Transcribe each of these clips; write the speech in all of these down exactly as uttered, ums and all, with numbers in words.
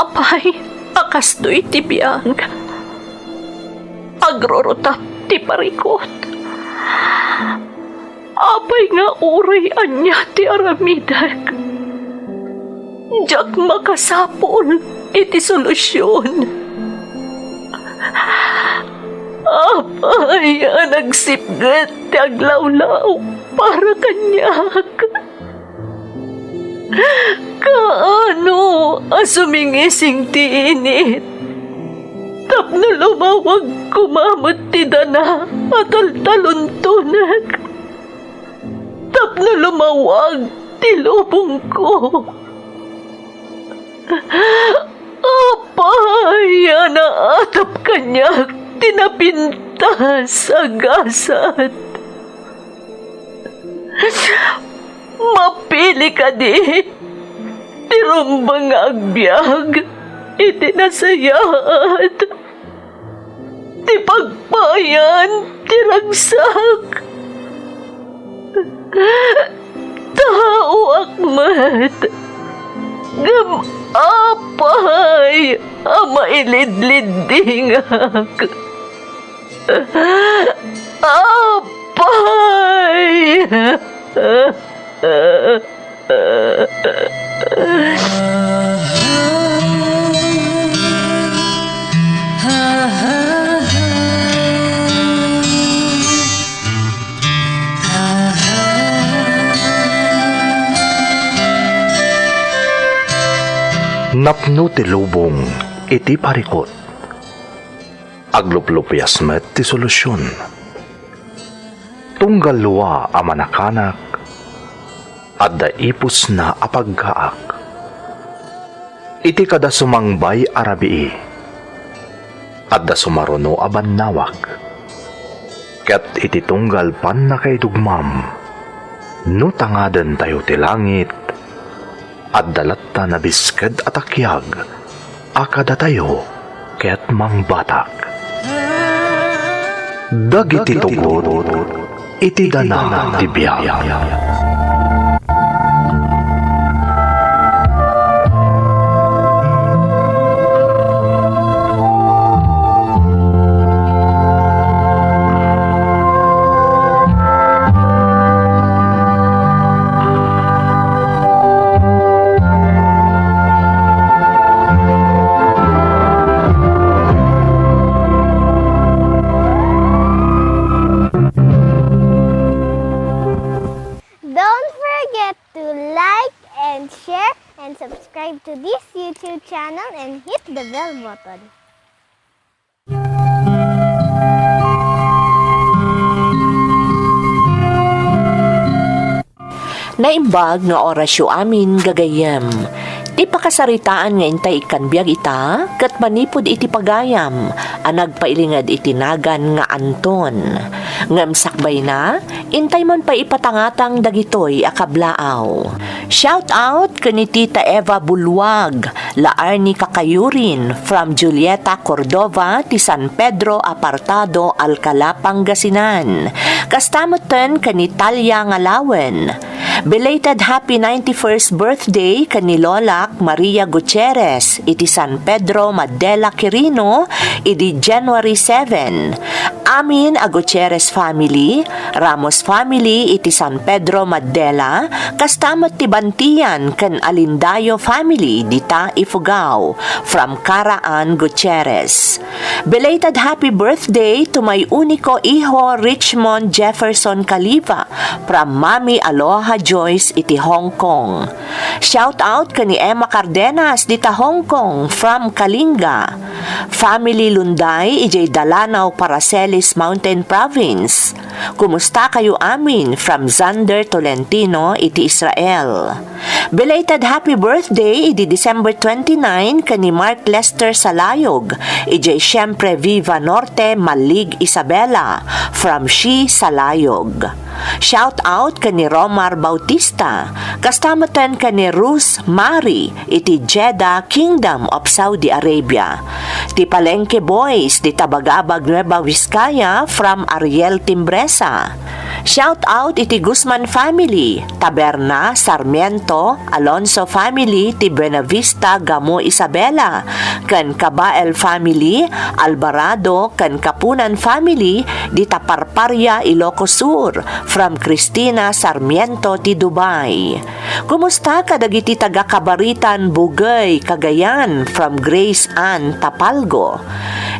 Apay a kastoy ti biag? Agrurutap ti parikut. Apay nga uray ania ti aramidek, diak makasapul iti solusion. Apay a nagsipget ti aglawlaw para kaniak? Kaano a sumingising ti init tapno lumawag koma met ti dana a taltaluntonek? Tapno lumawag ti lubongko. Apay a naatap kaniak ti napintas a gasat? Mapili kadi ti rumbeng nga agbiag iti nasayaat? Ti pagpayan ti ragsak. Taoak met. Ngem apay a mailidliddingak? Apay! Napno ti lubong iti parikut. Agluplupias met ti solusion. Tunggal lua a manakanak, adda ipusna a paggaak. Iti kada sumangbay a rabii, adda sumaruno a bannawag. Ket iti tunggal pannakaidugmam, no tangadentayo ti langit, adda latta nabisked a takiag a kadatayo ket mangbatak. Dagiti tugot iti dana ti biag. Don't forget to like and share and subscribe to this YouTube channel and hit the bell button. Naimbag nga orasyo amin, gagayyem. Ti pakasaritaan nga intay ikkan biag ita, ket manipud iti pagayam a nagpailinged iti nagan nga Anton. Ngem sakbayna, intay man pay ipatangatang dagitoy a kablaaw. Shout out ken ni Tita Eva Buluag, La Arnie Kakayurin, from Julieta Cordova, ti San Pedro Apartado, Alcala, Pangasinan. Kasta metten ken ni Talia Ngalawen. Belated happy ninety-first birthday ken ni Lolak Maria Gutierrez iti San Pedro Madela Quirino idi January seven. Amin a Gutierrez family, Ramos family iti San Pedro Madela, kasta met ti Bantian ken Alindayo family dita Ifugao, from Cara Ann Gutierrez. Belated happy birthday to my unico hijo Richmond Jefferson Caliva from Mommy Aloha Joyce iti Hong Kong. Shout out ken ni Emma Cardenas dita Hong Kong from Kalinga. Family Lunday idiay Dalanao, Paracelis Mountain Province. Kumusta kayo amin? From Xander Tolentino iti Israel. Belated happy birthday idi December twenty-nine ken ni Mark Lester Salayog, idiay Siempre Viva Norte, Malig, Isabela, from Shi Salayog. Shout out ken ni Romar Bautista, kasta metten ken ni Rus Mari iti Jeddah, Kingdom of Saudi Arabia. Ti Palengke Boys, dita Bagabag, Nueva Vizcaya, from Ariel Timbresa. Shout out iti Guzman family, Taberna, Sarmiento, Alonso family ti Buenavista, Gamo, Isabela, ken Cabael family, Alvarado, ken Kapunan family, dita Parparia, Ilocos Sur, from Cristina Sarmiento ti Dubai. Kumusta kadagiti taga-Kabaritan, Bugey, Cagayan, from Grace Ann Tapalgo.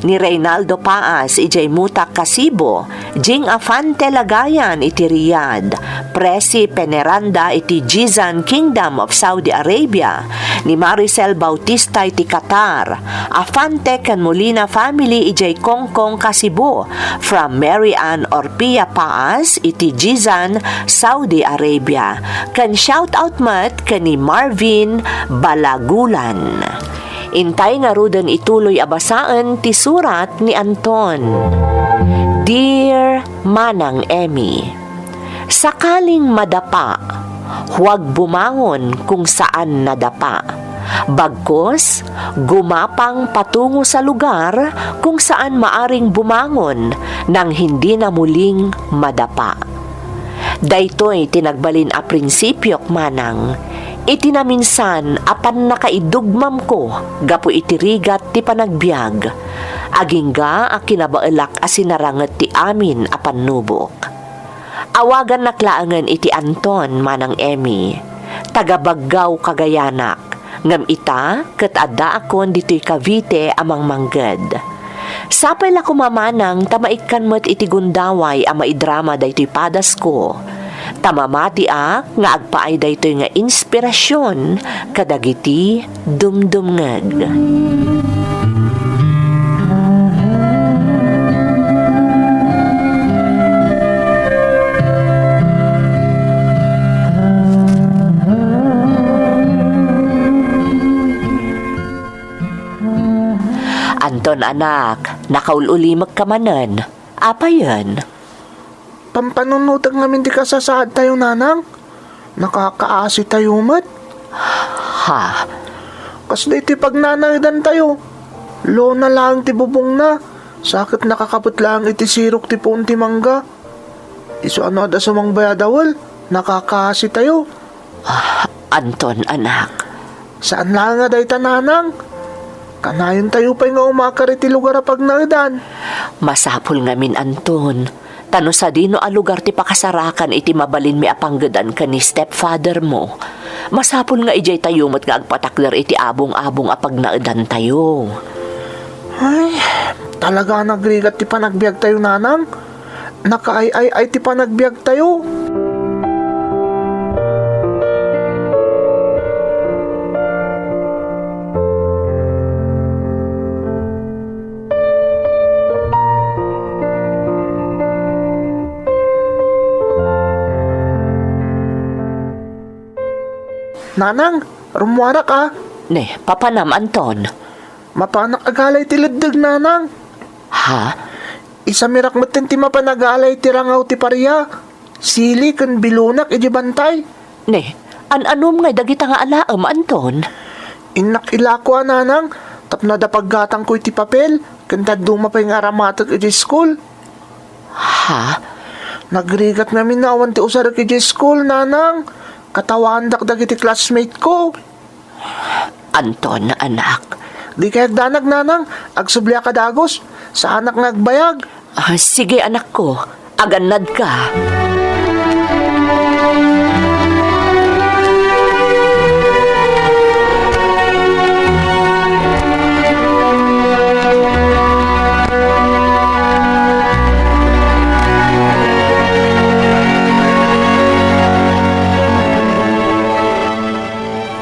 Ni Reynaldo Paas, idiay Mutak, Kasibo, Jing Afante Lagayan iti Riyadh, Presi Peneranda iti Jizan Kingdom of Saudi Arabia, ni Maricel Bautista iti Qatar, Afante ken Molina family idiay Kongkong, Kasibo, from Mary Ann Orpia Paas iti Jizan, Saudi Arabia. Ken shout out met ken ni Marvin Balagulan. Intay ngaruden ituloy a basaen ti surat ni Anton. Dear Manang Emmy, sakaling madapa, huwag bumangon kung saan nadapa. Bagkus, gumapang patungo sa lugar kung saan maaring bumangon nang hindi na muling madapa. Daytoy ti nagbalin a prinsipiok, manang, iti naminsan a pannakaidugmamko gapu iti rigat ti panagbiag. Agingga a kinabaelak a sinaranget ti amin a pannubok. Awagannak laengen iti Anton, Manang Emmy. Taga Baggao, Cagayanak. Ngem ita, ket addaakon ditoy Cavite a mangmangged. Sapay la koma, manang, ta maikkan met iti gundaway a maidrama daytoy padasko. Ta mamatiak nga agpaay daytoy nga inspirasyon kadagiti dumdumngeg. Anton, anak, nakaul-ulimekka manen. Apayen? Pampanunotek ngamin ti kasasaadtayo, nanang. Nakakaasitayo met. Ha? Kasla iti pagnanaedantayo. Lona laeng ti bubongna. Sa ket nakakabet laeng iti sirok ti puon ti mangga. Isu a no adda sumangbayaw a dawel, nakakaasitayo. Ah, Anton, anak. Saan laeng a dayta, nanang. Kanayontayo pay nga umakar iti lugar a pagnaedan. Masapul ngamin, Anton. Ta no sadino a lugar ti pakasarakan iti mabalinmi a panggedan ken ni stepfather mo, masapul nga idiay tayo met nga agpatakder iti abong-abong a pagnaedantayo. Ay, talaga a nagrigat ti panagbiagtayo, nanang. Nakaay-ay-ay ti panagbiagtayo. Nanang, rummuarak a. Ne, papanam, Anton? Mapanak agalay ti leddeg, nanang. Ha? Isamirak metten ti mapan agalay ti rangaw ti paria, sili ken bilonak idiay bantay. Ne, an-anom ngay dagita nga alaem, Anton? Innak ilako a, nanang, tapno adda paggatangko iti papel, ken dadduma pay nga aramatek idiay school. Ha? Nagrigat ngamin no awan ti usarek idiay school, nanang. Katawaandak dagiti classmate ko. Anton, anak. Di kayat danag, nanang. Agsubliak a dagus. Saanak nga agbayag. Ah, sige, anakko. Agannadka.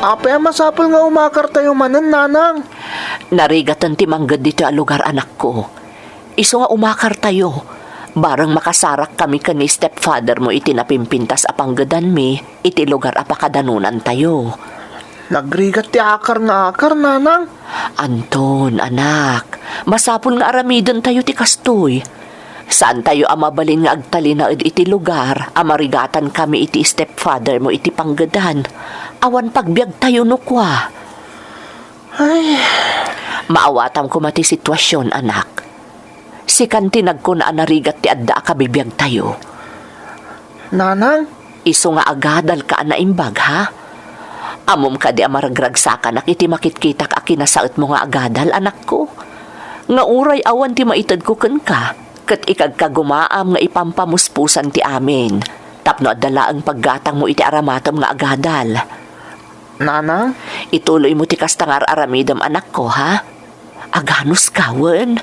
Apay a masapul nga umakartayo manen, nanang? Narigaten ti mangged ditoy a lugar, anakko. Isu nga umakartayo. Bareng makasarakkami ken ni stepfather mo iti napimpintas a panggedanmi iti lugar a pakadanonantayo. Nagrigat ti akar nga akar, nanang. Anton, anak, masapul nga aramidentayo ti kastoy. Saantayo a mabalin nga agtalinaed iti lugar a marigatankami iti stepfather mo iti panggedan. Awan pagbiagtayo no kua. Ay. Maawatam koma ti situasion, anak. Sikan ti nagkuna a narigat ti adda a kabibiagtayo. Nanang? Isu nga agadalka a naimbag, ha? Ammom kadi a maragragsakanak iti makitkitak a kinasaetmo nga agadal, anakko? Nga uray awan ti maitedko kenka, ket ikagkagumaam nga ipampamuspusan ti amin, tapno adda laeng paggatangmo iti aramatem nga agadal. Nanang? Ituloymo ti kasta nga ar-aramidem, anakko, ha? Aganuska wen?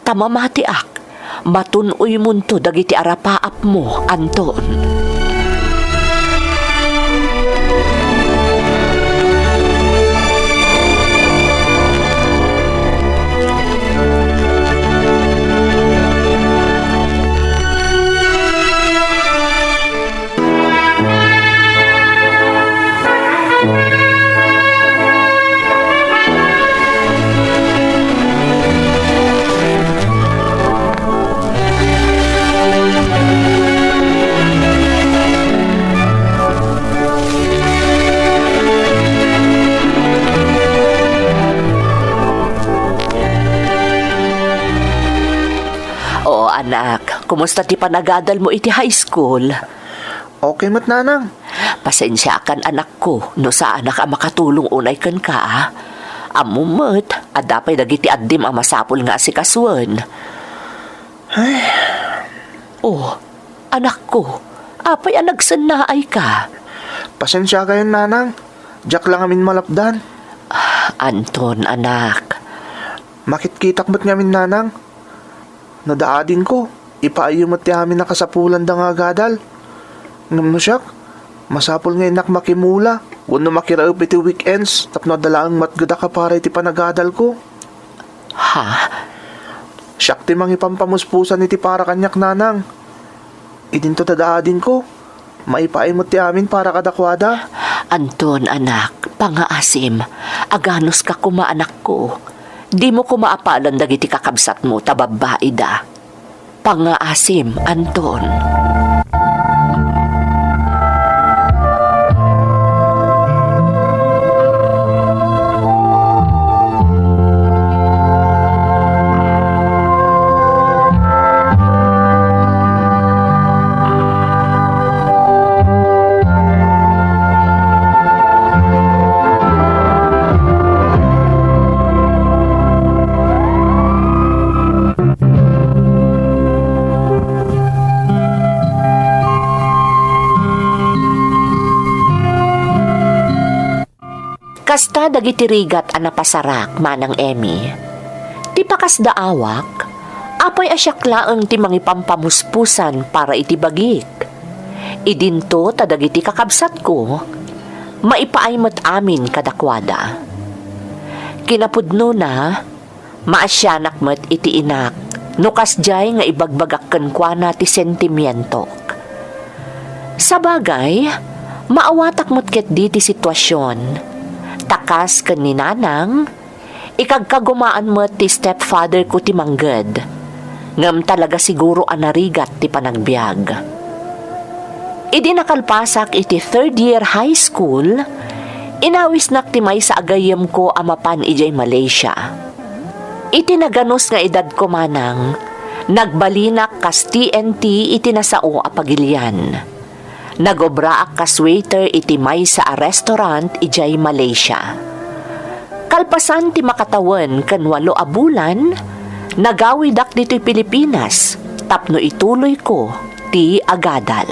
Ta mamatiak, matun-oymonto dagiti arapaapmo, Anton. Oo, anak. Kumusta ti panagadalmo iti high school? Okay met, Nanang. Pasensiakan, anakko, no saanak a makatulong unay kenka, a. Ammom met, adda pay dagiti addim a masapul nga asikasuen. Ay. Oh, anakko, apay a nagsennaayka? Pasensiakayon, Nanang. Diak la ngamin malapdan. Ah, Anton, anak. Makitkitak met ngamin, Nanang. No da adingko, ipaayyo met ti amin a kasapulanda nga agadal. Ngem no siak, masapul nga innak makimula wenno makiraep iti weekends tapno adda laeng matgedak a para iti panagadalko. Ha? Siak ti mangipampamuspusan iti para kaniak, Nanang. Idinto ta da adingko. Maipaay met ti amin para kadakuada. Anton, anak, pangaasim. Aganuska koma, anakko. Dimo koma apalan dagiti kakabsatmo ta babbaida. Pangaasim, Anton. Kasta dagiti rigat a napasarak, Manang Emmy. Ti pakasdaawak, apay a siak laeng ti mangipampamuspusan para iti bagik. Idinto ta dagiti kakabsatko, maipaay met amin kadakuada. Kinapudnona, maasianak met iti inak no kasdiay nga ibagbagak kenkuana ti sentimientok. Sabagay, maawatak met ketdi ti situasion, ta kas ken ni Nanang, ikagkagumaan met ti stepfather ko ti mangged, ngem talaga siguro a narigat ti panagbiag. Idi nakalpasak iti third year high school, inawisnak ti maysa a gayyemko a mapan idiay Malaysia. Iti naganus nga edadko, Manang, nagbalinak kas T N T iti nasao a pagilian. Nagobraak kas waiter iti maysa a restaurant idiay Malaysia. Kalpasan ti makatawen ken walo a bulan, nagawidak ditoy Pilipinas tapno ituloyko ti agadal.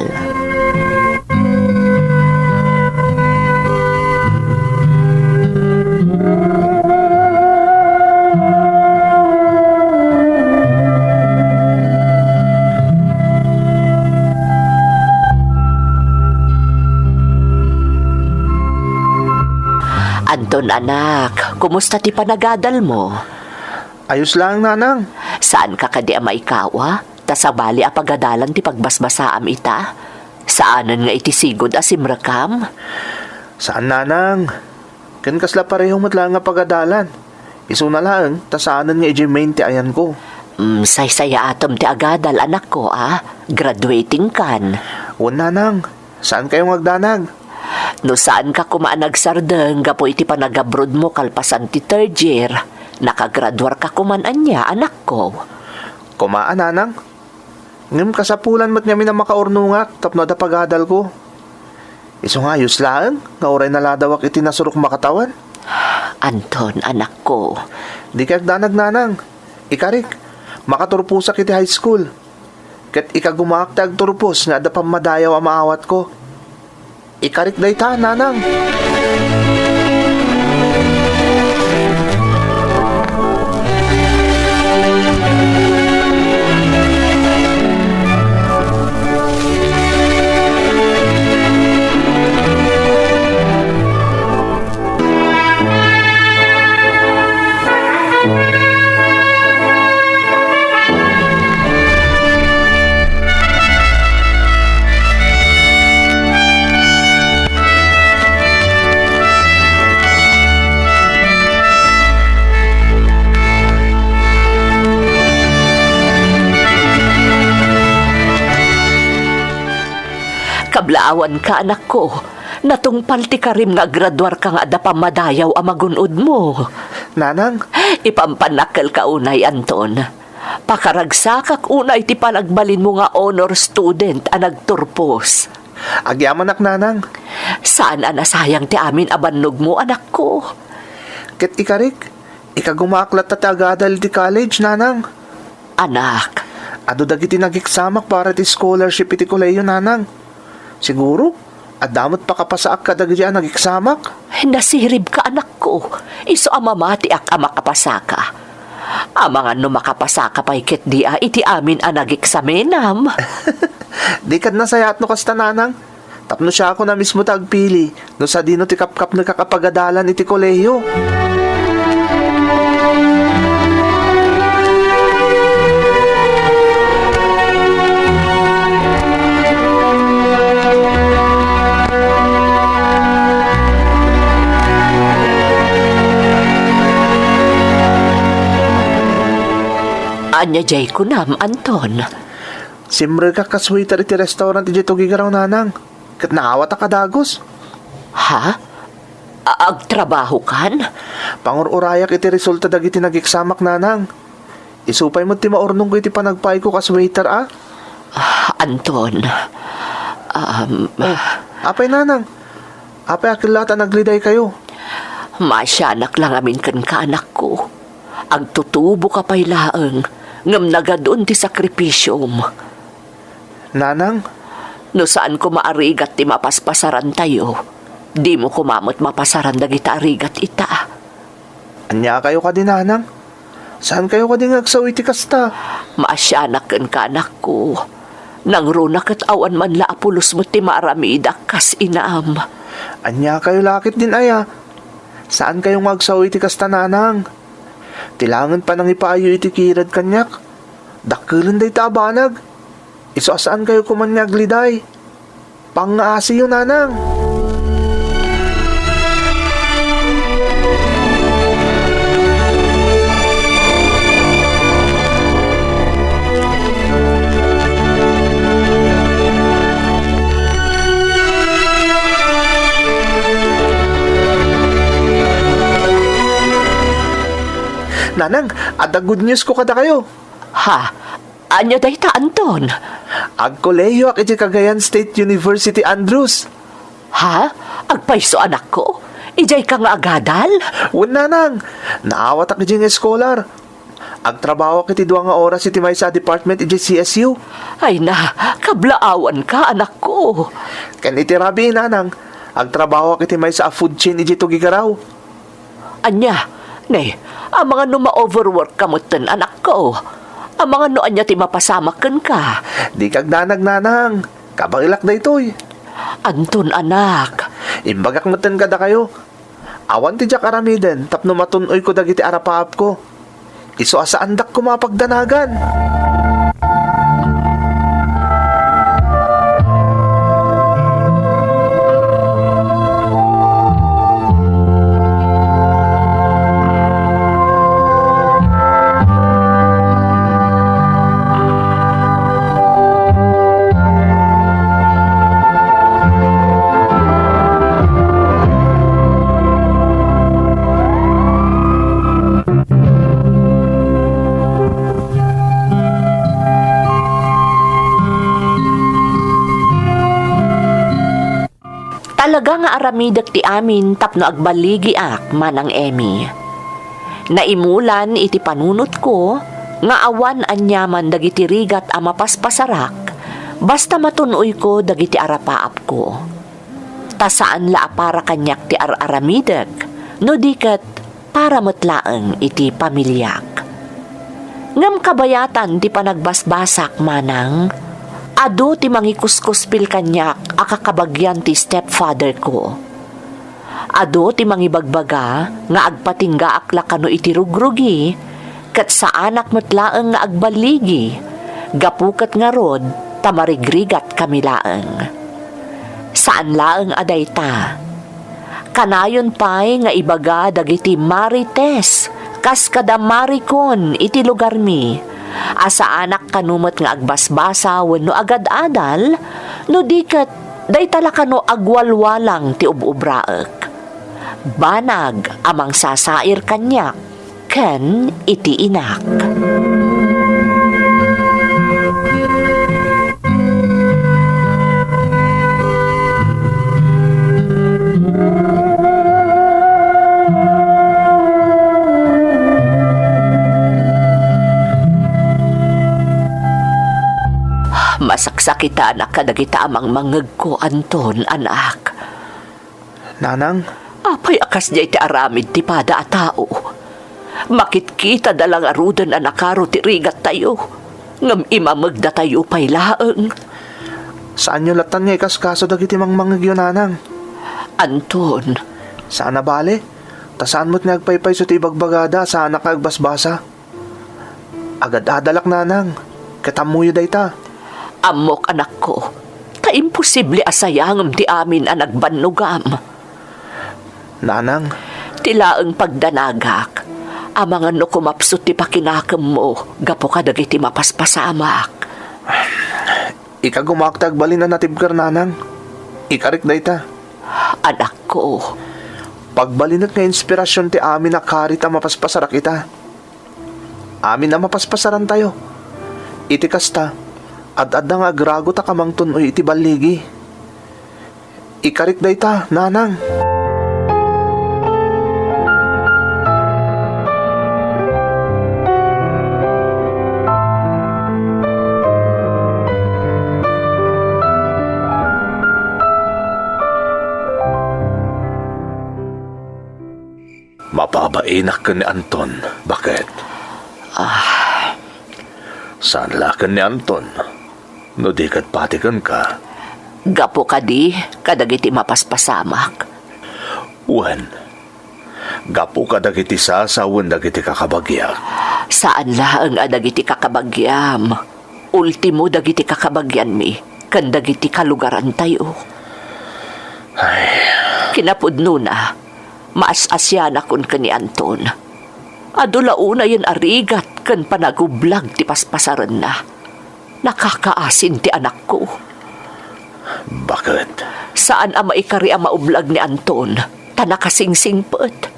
Anton, anak, kumusta ti panagadalmo? Ayos laeng, Nanang. Saanka kadi a maikawa? Ta sabali a pagadalan ti pagbasbasaam ita? Saanen nga iti sigud a simrekam? Saan, Nanang. Ken kasla pareho met laeng nga pagadalan. Isuna laeng, ta saanen nga idiay Maine ti ayanko. Mm, saysayaatem ti agadal, anakko, a. Graduating kan. Wen, Nanang. Saankayo nga agdanag? No saanka koma a nagsardeng gapu iti panagabrodmo kalpasan ti third year, nakagraduarka koman ania, anakko? Koma a, Nanang. Ngem kasapulan met ngamin a makaurnongak tapno adda pagadalko. Isu nga ayos laeng nga uray naladawak iti nasurok makatawan. Anton, anakko. Dika agdanag, nanang. Ikarik, makaturposak iti high school. Ket ikagumaak ti agturpos nga adda pammadayaw a maawatko. Ikarik dayta, nanang. Kablaawanka, anakko. Natungpal ti karim nga agraduarka nga adda pammadayaw a magun-odmo. Nanang. Ipampanakkelka unay, Anton. Pakaragsakak unay ti panagbalinmo nga honor student a nagturpos. Agyamanak, nanang. Saan a nasayang ti amin a bannogmo, anakko. Ket ikarik, ikagumaak latta ti agadal iti college, nanang. Anak. Adu dagiti nageksamak para iti scholarship iti kolehiyo, nanang. Siguro, adda met pakapasaak kadagiti a nageksamak. Nasiribka, anakko. Isu a mamatiak a makapasaka. Amangan no makapasaka pay ketdi a iti amin a nageksamenam. Dika nasayaat no kasta, nanang. Tapno siakon a mismo ti agpili no sadino ti kapkapnekak a pagadalan iti kolehiyo. Ania diay kunam, Anton? Simrekak kas waiter iti restaurant idiay Tuguegarao, nanang. Ket naawatak a dagus. Ha? A-, agtrabahokan? Pangur-urayak iti resulta dagiti nageksamak, nanang. Isu pay met ti maurnongko iti panagpaayko kas waiter a. Ah, Anton. Um, Oh, apay, nanang? Apay a kellaat a nagledaykayo? Maasianak la ngamin kenka, anakko. Agtutuboka pay laeng, ngem nagadun ti sakripisiom. Nanang? No saan koma a rigat ti mapaspasarantayo, dimo koma met mapasaran dagita a rigat ita. Ania kayo kadi, nanang? Saan kayo kadi nga agsao iti kasta? Maasianak kenka, anakko. Nangruna ket awan man la a pulos met ti maaramidak kas inam. Ania kayo la ketdin aya? Saan kayo nga agsao iti kasta, nanang? Ti laengen panangipaayo iti kirad kaniak, dakkelen dayta a banag. Isu a saan kayo koman nga agliday. Pangngaasiyo, nanang. Nanang, adda good news ko kadakayo. Ha? Ania dayta, Anton? Agkolehiyoak iti Cagayan State University, Andrews. Ha? Agpayso, anakko? Idiayka nga agadal? Wen, nanang. Naawatak idiay nga scholar. Agtrabahoak iti dua nga oras iti maysa a department idiay C S U. Ay na, kablaawanka, anakko. Ken iti rabii, nanang, agtrabahoak iti maysa a food chain idiay Tuguegarao. Ania? Ne, amangan no ma-overwork ka metten, anakko. Amangan no ania ti mapasamak kenka. Dika agdanag, nanang. Kabaelak daytoy. Anton, anak. Imbagak metten kadakayo. Awan ti diak aramiden tapno matun-oyko dagiti arapaapko. Isu a saandak koma a pagdanagan. Talaga nga aramidek ti amin tapno agballigiak, Manang Emmy. Naimulan iti panunotko nga awan aniaman dagiti rigat a mapaspasarak, basta matun-oyko dagiti arapaapko. Ta saan la a para kaniak ti ar-aramidek, no di ket para met laeng iti pamiliak. Ngem kabayatan ti panagbasbasak, Manang, adu ti mangikuskuspil kaniak a kakabagian ti stepfatherko. Adu ti mangibagbaga nga agpatinggaak la kano iti rugrugi, ket saanak met laeng nga agballigi, gapu ket ngarud ta marigrigatkami laeng. Saan laeng a dayta. Kanayon pay nga ibaga dagiti marites kas kada marikon iti lugarmi, a saanak kano met nga agbasbasa wenno agad-adal, no di ket dayta la kano agwalwalang ti ub-ubraek. Banag a mangsasair kaniak ken iti inak. Masaksakitanak kadagita a mangmangngegko, Anton, anak. Nanang? Apay a kasdiay ti aramid ti pada a tao? Makitkitada la ngaruden a nakaro ti rigattayo, ngem imamegdatayo pay laeng. Saanyo lattan nga ikaskaso dagiti mangmangngegyo, Nanang. Anton. Saan a bale, ta saan met nga agpaypayso ti ibagbagada a saanak nga agbasbasa. Agad-adalak, Nanang, ket ammoyo dayta. Ammok, anakko, ta imposible a sayangem ti amin a nagbannogam. Nanang. Ti laeng pagdanagak, amangan no kumapsut ti pakinakemmo gapu kadagiti mapaspasamak. Ikagumaak ti agbalin a natibker, Nanang. Ikarik dayta. Anakko. Pagbalinek nga inspirasion ti amin a karit a mapaspasarak ita. Amin a mapaspasarantayo. Iti kasta, ad-adda nga agragot a kamangtun-oy iti balligi. Ikarik dayta, Nanang. Mababainak ken ni Anton, baket? Ah. Saan la ken ni Anton, no di ket patikenka? Gapu kadi kadagiti mapaspasamak? Wen, gapu kadagiti sasawen dagiti kakabagiak. Saan laeng a dagiti kakabagiam. Ultimo dagiti kakabagianmi ken dagiti kalugarantayo. Ay. Kinapudnona, maas-asianakon ken ni Anton. Adu la unayen a rigat ken panagublag ti paspasarenna. Nakakaasin ti anakko. Baket? Saan a maikari a maublag ni Anton, ta nakasingsingpet.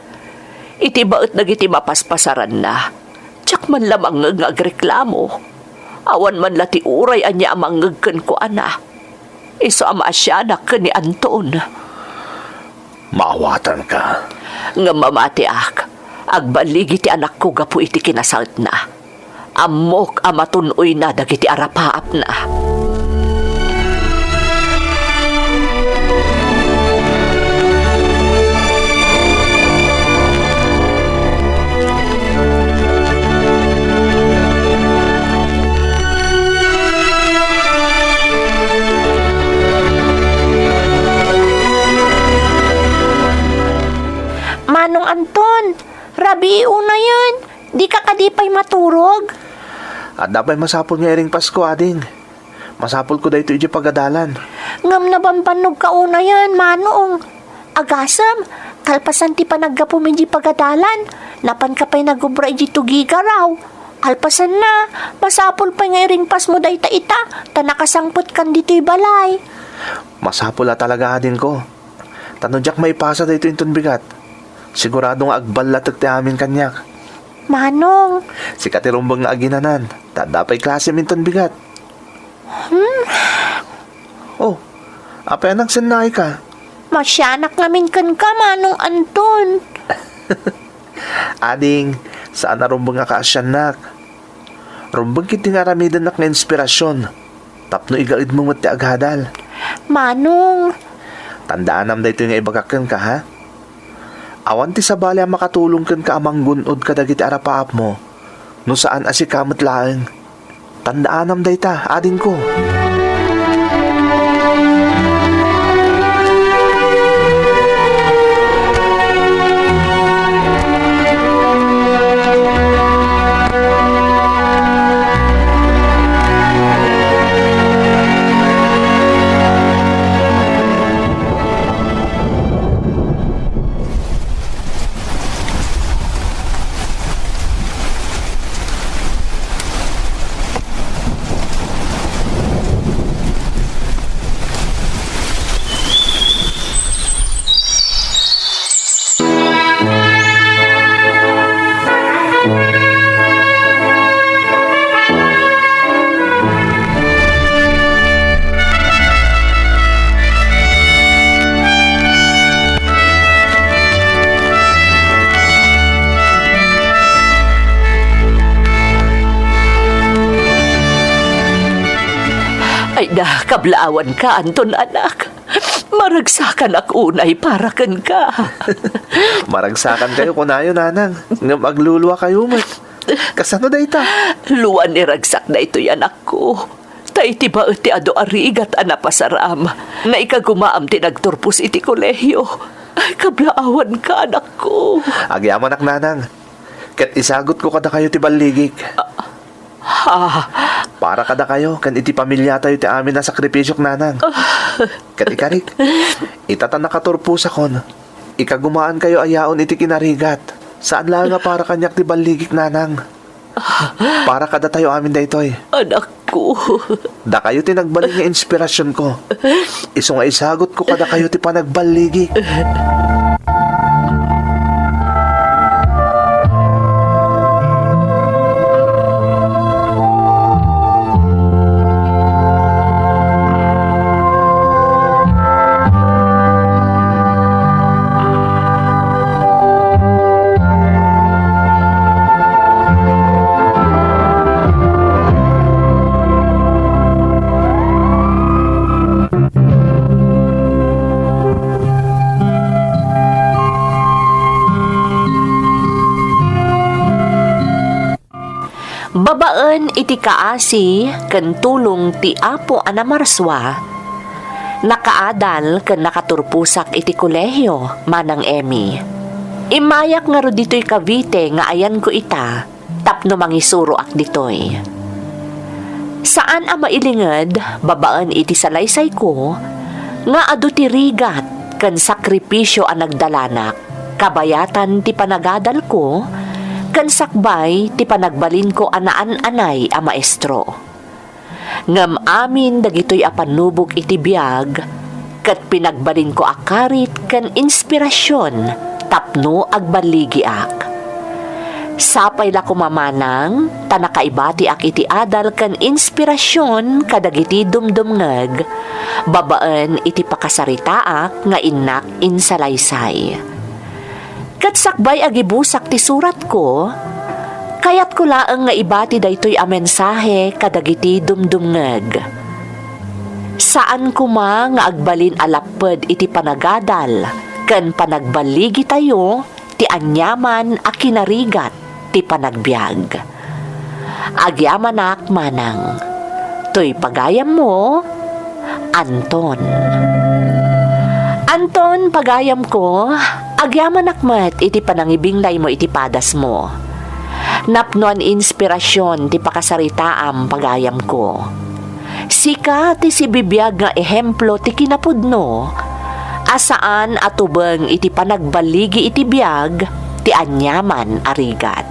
Iti baet dagiti mapaspasaranna, diak man la mangngeg nga agreklamo. Awan man la ti uray ania a mangngeg kenkuana. Isu a maasianak ken ni Anton. Maawatanka. Ngem mamatiak, agballigi ti anakko gapu iti kinasaetna. Ammok a matun-oyna dagiti arapaapna. Manong Anton, rabii unayen, dika kadi pay maturog? Adda pay masapul nga iringpasko, ading. Masapulko daytoy idiay pagadalan. Ngem nabambannogka unayen, Manong. Agasem, kalpasan ti panaggapum idiay pagadalan, napanka pay nagubra idiay tugigaraw. Kalpasanna, masapul pay nga iringpasmo dayta ita, ta nakasangpetkan ditoy balay. Masapul a talaga, adingko. Ta no diak maipasa daytoy inton bigat, sigurado nga agballatek ti amin kaniak. Manong. Sika ti rumbeng nga aginanan, ta adda pay klasem inton bigat. Hmm? Oh, apay a nagsennaayka? Maasianak ngamin kenka, Manong Anton. Ading, saan a rumbeng a kaasiannak. Rumbeng ketdi nga aramidennak nga inspirasyon tapno igaedmo met ti agadal. Manong. Tandaanam daytoy nga ibagak kenka, ha? Awan ti sabali a makatulong kenka a manggun-od kadagiti arapaapmo no saan a sika met laeng. Tandaanam dayta, adingko. Ay da, kablaawanka, Anton, anak. Maragsakanak unay para kenka. Maragsakankayo, kunayo, nanang, ngem agluluakayo met. Kasano dayta? Luan ni ragsak daytoy, anakko. Ta iti baet ti adu a rigat a napasaram, naikagumaam ti nagturpos iti kolehio. Ay, kablaawanka, anakko. Agyamanak, nanang, ket isagutko kadakayo ti balligik. Ha? Para kadakayo ken iti pamiliatayo ti amin a sakripisiok, nanang. Ket ikarik, ita ta nakaturposakon, ikagumaankayo a yaon iti kinarigat. Saan laeng a para kaniak ti balligik, nanang. Para kadatayo amin daytoy. Anakko. Dakayo ti nagbalin nga inspirasionko. Isu nga isagutko kadakayo ti panagballigi. Babaen iti kaasi ken tulong ti Apo a namarsua, nakaadal ken nakaturposak iti kolehio, Manang Emmy. Immayak ngarud ditoy Cavite nga ayanko ita tapno mangisuroak ditoy. Saan a mailinged babaen iti salaysayko nga adu ti rigat ken sakripisio a nagdalanak kabayatan ti panagadalko ken sakbay ti panagbalinko a naan-anay a maestro. Ngem amin dagitoy a pannubok iti biag ket pinagbalinko a karit ken inspirasion tapno agballigiak. Sapay la koma, Manang, ta nakaibatiak iti adal ken inspirasion kadagiti dumdumngeg babaen iti pakasaritaak nga innak insalaysay. Ket sakbay a gibusak ti suratko, kayatko laeng nga ibati daytoy a mensahe kadagiti dumdumngeg. Saan koma nga agbalin a lapped iti panagadal ken panagballigitayo ti aniaman a kinarigat ti panagbiag. Agyamanak, Manang. Toy pagayammo, Anton. Anton, pagayamko, agyamanak met iti panangibinglaymo iti padasmo. Napnoan inspirasion ti pakasaritaam, pagayamko. Sika ti sibibiag nga ehemplo ti kinapudno a saan a tubeng iti panagballigi iti biag ti aniaman a rigat.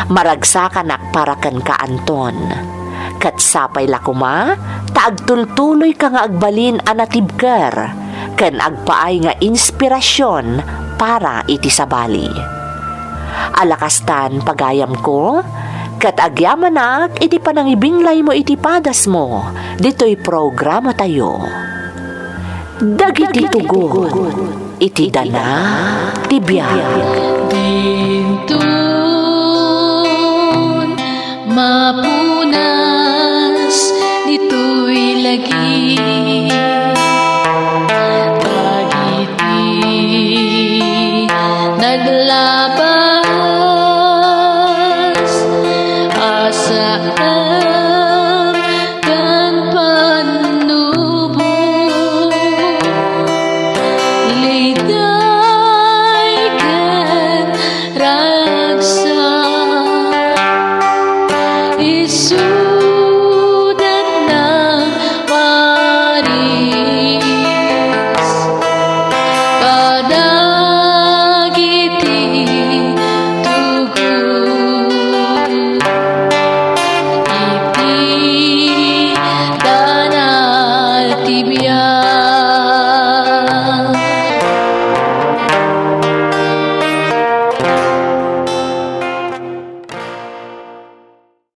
Maragsakanak para kenka, Anton. Ket sapay la koma ta agtultuloyka nga agbalin a natibker ken agpaay nga inspirasion para iti sabali. Ala kastan, pagayamko, ket agyamanak iti panangibinglaymo iti padasmo ditoy programatayo. Dagiti tugon iti dana ti biag. Dinton mapunas ditoy lagi, dagiti naglabas a saan kan pannubo. Lida